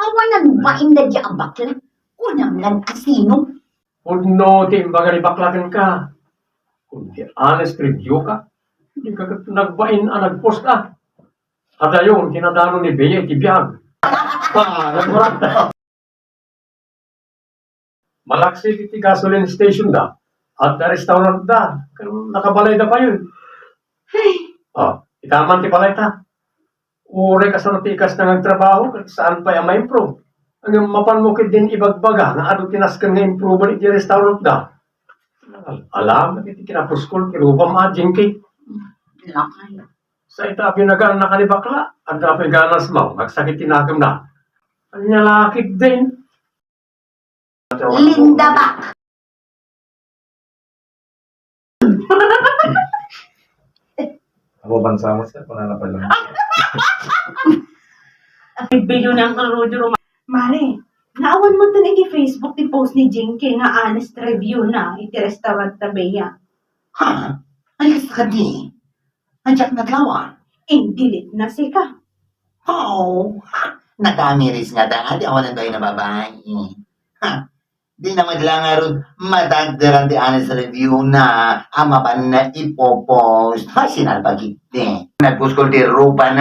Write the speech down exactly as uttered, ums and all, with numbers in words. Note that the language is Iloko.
Awan nagbain dayta a bakla. Kunam lan asino. Pudno ti imbaga ni bakla kenka. Kun ti honest review ka, dika ket nagbain a nagpost a. Adayon ti nadano ni Bea iti biag. Ah, nagmurag. Malaksi iti gasoline station da. Adda restaurant da. Nakabalay da payon. Ay. Ah, itaman ti balay ta. Uray kasano ti ikasna nga agtrabaho, ket saan pay a ma-improve. Ngem mapanmo ketdin ibagbaga nga adu ti nasken nga improvean iti restaurant da. Alam, iti kinapuskol, ti rupam a, Jinky. Lakay. Sa ita, pinagaan na ka ni bakla, adda pay ganas mo, magsakit ti nakemna. Anya lakit din. Linda Back. Ako, bansa mo, sir, kung ano pa lang. Ang video ni Uncle Rudy Roma. Mare, naawan mo tan iti Facebook ti post ni Jinky nga honest review na iti restaurant ta Bea. Ha? Ay, kasta ka di. Ajak naglawa. Indilit na sika. Oh, ha? Nadamiris nga da, di awan ang tayo na babae. Ha? Di na madla nga rod, madagdaran ti honest review na, a mapan na ipopost. Ha, sinalpagit di. Nagpuskol ti rupa na,